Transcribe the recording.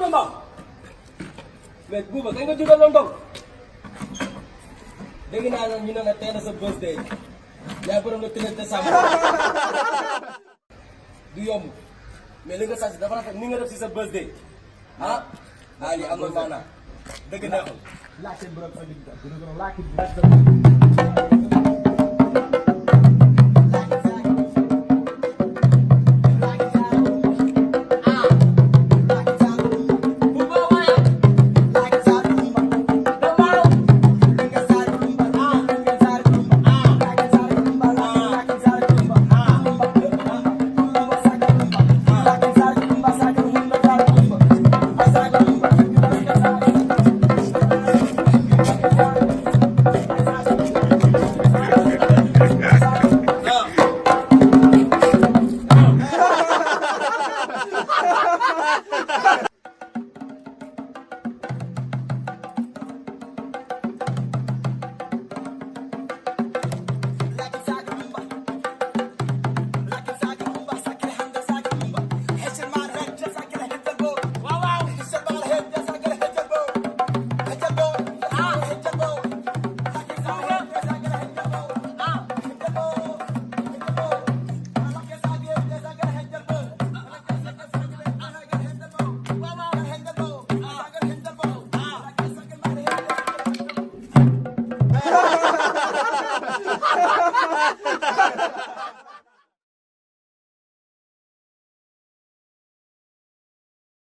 Dambaw mais Bouba kañ nga juddoo ndong dégg naa ne ñu ne la tey sa birthday yaa borom le 13 décembre du yomb mais li nga sàcc dafa rafet ni nga def si sa birthday ah lii am na maanaam dëgg neexul.